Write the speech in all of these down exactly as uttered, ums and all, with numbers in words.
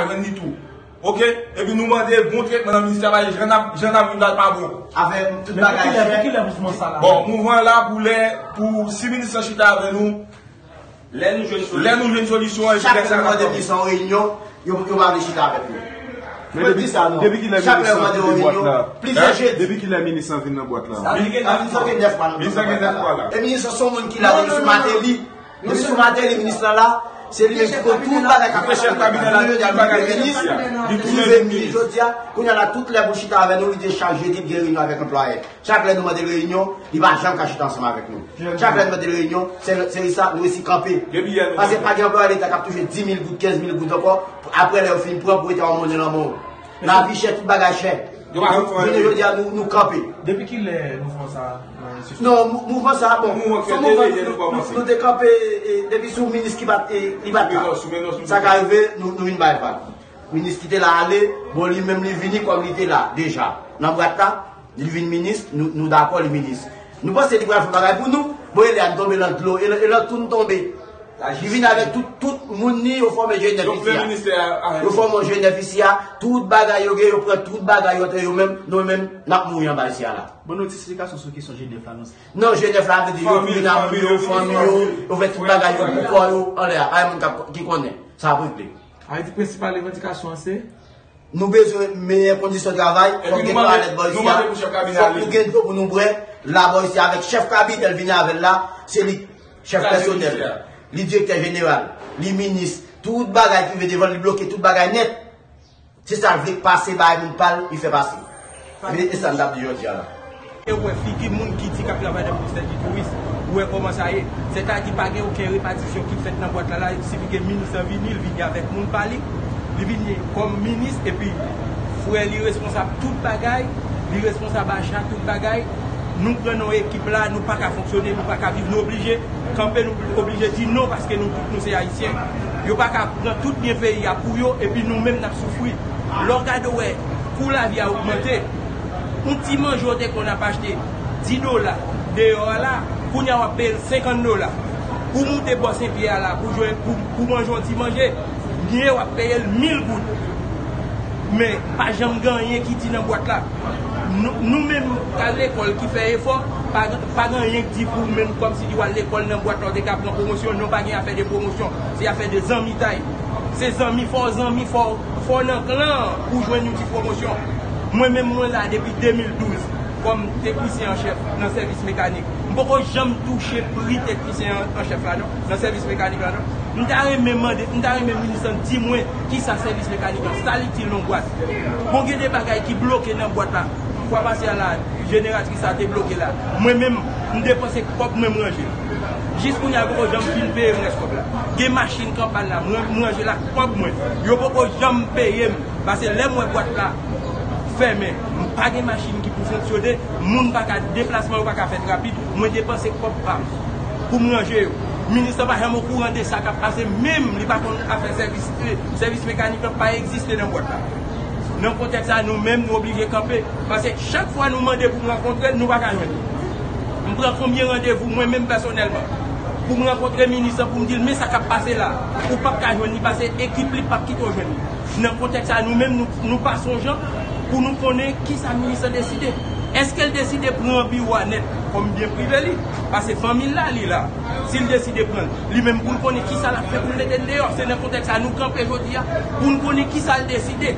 Jwenn li tou. Oke? Epi nou mande bon tretman nan ministè, paske jan n ap, jan n ap viv la pa bon. Avè tout bagay chè. Bon, mouvman la pou lè, pou si minis lan chita avè nou, lè nou jwenn solisyon, epi lè sa n ap mande. Chak lè nou mande minis lan yon reyinyon, yo, yo pa vle chita avèk nou. Mwen di sa non. Depi kilè minis lan kite bwat la? Plizyè jedi. Depi kilè minis lan vin nan bwat la? Sa vle di minis lan gen nèf mwa nan bwat la. E minis lan se yon moun ki la depi sou Martelly. Depi sou Martelly, minis lan la, se li menm ki konn tout bagay k ap pase nan peyi a. Li rive minis, li rive minis jodi a, kounye a la, tout lè pou chita avè nou, li te chak jedi, li gen reyinyon avèk anplwayè. Chak lè nou mande l reyinyon, li pa janm ka chita ansanm avèk nou. Chak lè nou mande l reyinyon, se, se sa, nou resi kanpe. Paske pa gen anplwayè leta k ap touche dis mil goud, kenz mil goud ankò, apre lè yo fin pran pou rete yon monnen nan men w. Lavi chè, tout bagay chè. Jounen jodi a, nou, nou kanpe. Depi kilè mouvman sa a? Non, mou-, mouvman sa a, bon, se yon mouvman nou, nou, nou te kanpe, e, depi sou minis ki bat, e, li bat la. Sa ka rive, nou, nou vin bay vag. Minis ki te la ale, bon, li menm li vini kòm li te la deja. Nan bwat la, li vin minis, nou, nou dakò li minis. Nou panse li pral fè bagay pou nou, bon, e lè a n tonbe nan dlo, e lè, e lè tou n tonbe. Li vin avèk tout, tout moun ni, yo fòme G nèf isi a. Yo fòme G nèf isi a, tout bagay yo gen, yo pran tout bagay yo antre yo menm, nou menm, n ap mouri anba isi a la. Bon, notifikasyon sou kesyon G nèf la, non? Non, G nèf la, vle di, yo tounen nan moun yo, fanmi yo, yo fè tout bagay yo pou kò yo, anlè a, pa gen moun k ap, ki konnen. Sa ap regle. Sa vle di prensipal revandikasyon an se? Nou bezwen meyè kondisyon travay, fòk gen twalèt bò isi a, fòk nou gen dlo pou nou bwè, la bò isi a, avèk chèf kabinè l vini avè l la, se li chèf pèsonèl, li direktè jeneral, li minis, tout bagay ki rive devan l, li bloke tout bagay nèt. Se sa l vle pase bay moun pa l, li fè pase. E, e sa n t ap di jodi a la. E ou wè figi moun ki di k ap travay nan ministè di touris, ou wè kòman sa ye. Sètadi pa gen okenn repatisyon ki fèt nan bwat la, la, sifi ke minis lan vini, li vini avèk moun pa li. Li vini kòm minis, epi frè li responsab tout bagay, li responsab acha tout bagay. Nou pran nan ekip la, nou pa ka fonksyone, nou pa ka viv, nou oblije kanpe, nou oblije di non, paske nou tout nou se Ayisyen. Yo pa ka pran tout byen peyi a pou yo, epi nou menm n ap soufri. Lè w gade w wè kou lavi a ogmante, yon ti manje w te konn ap achte dis dola deyò a la, kounye a w ap peye l senkant dola. Pou moute bò Senpyè a la, pou jwenn, pou, pou manje yon ti manje, byen w ap peye l mil goud. Men, pa janm gen anyen ki di nan bwat la. Nou, nou menm k al lekòl, ki fè efò, pa, pa gen anyen k di pou menm kòmsi li w al lekòl nan bwat la, w te ka pran pwomosyon. Non, pa gen afè de pwomosyon. Se afè de zanmitay. Se zanmi, fò w zanmi, fò, fò w nan klan pou w jwenn yon ti pwomosyon. Mwen menm, mwen la depi de mil douz kòm teknisyen an chèf nan sèvis mekanik. M poko janm touche pri teknisyen an, an chèf la, non, nan sèvis mekanik la, non. M ta renmen mande, m ta renmen minis lan di mwen kisa sèvis mekanik lan, sa l itil nan bwat. Bon, gen de bagay ki bloke nan bwat la. Fwa pase a la, jeneratris la te bloke la. Mwen menm, m depanse kòb mwen, m ranje l. Jis kounye a, yo poko janm fin peye m rès kòb la. Gen machin k an pàn la, mwen, m ranje l ak kòb mwen. Yo poko janm peye m. Paske lè m wè bwat la fèmen, m pa gen machin ki pou fonksyone, moun pa ka, deplasman yo pa ka fèt rapid, mwen depanse kòb pa m pou m ranje yo. Minis lan pa janm okouran de sa k ap pase, menm li pa konn afè sèvis, sèvis mekanik lan pa egziste nan bwat la. Nan kontèks sa, nou menm, nou oblije kanpe. Paske chak fwa nou mande pou m rankontre l, nou pa ka jwenn li. M pran konbyen randevou, mwen menm pèsonèlman, pou m rankontre minis lan, pou m di l, men sa k ap pase la. Ou p ap ka jwenn li, paske ekip li p ap kite w jwenn li. Nan kontèks sa, nou menm, nou, nou pase yon jan pou nou konnen kisa minis lan deside. Èske l deside pran biwo a nèt kòm byen prive li? Paske fanmi l la, li la. Si l deside pran l, li menm pou l konnen kisa l ap fè pou l mete l deyò. Se nan kontèks sa nou kanpe jodi a, pou n konnen kisa l deside.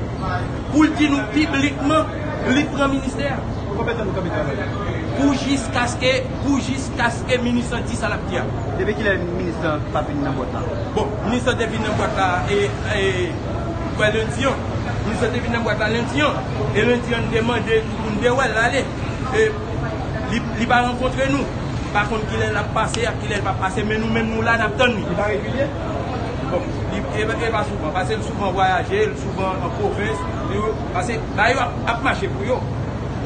Pou l di nou piblikman, li pran ministè a. Konbyen tan nou kanpe travay la? Pou jiskaske, pou jiskaske minis lan di sa l ap di a. Depi kilè minis lan pa t vin nan bwat la? Bon, minis lan te vin nan bwat la, e, e, kwè lendi an. Minis lan te vin nan bwat la lendi an. E lendi an, n te mande pou n te wè l ale. E li, li pa rankontre nou. M pa konn kilè l ap pase ak kilè l p ap pase, men nou menm nou la, n ap tann li. Li pa regilye? Bon, li, e, e pa souvan, paske l souvan vwayaje, l souvan an pwovens, li, paske bagay yo ap, ap mache pou yo.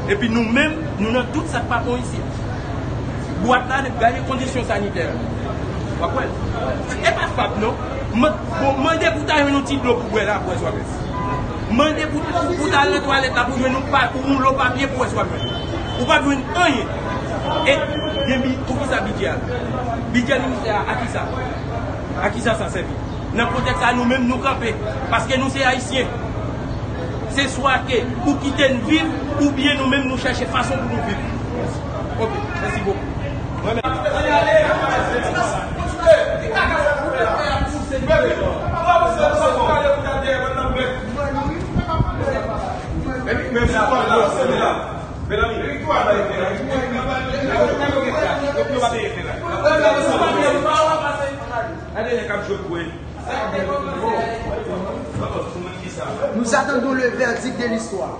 Epi nou menm, nou nan tout sa k pa bon isi. Bwat la, gade kondisyon sanitè. W ap wè l. E pa fab non. Man-, bon, mande pou ta jwenn yon ti dlo pou bwè la, pou wè si w ap jwenn. Mande pou, pou, pou ta al nan twalèt la, pou jwenn yon pa, pou yon lo papye, pou wè si w ap jwenn. Ou p ap jwenn anyen. E gen bi-, poukisa bidjè a? Bidjè ministè a, a kisa? A kisa sa sèvi? Nan kontèks sa, nou menm nou kanpe, paske nou se Ayisyen. Se swa ke ou kite n viv, oubyen nou menm nou chèche fason pou nou viv. Ok, mèsi bokou. Mwen menm. Gade nèg k ap jwe pou el. Nous attendons le verdict de l'histoire.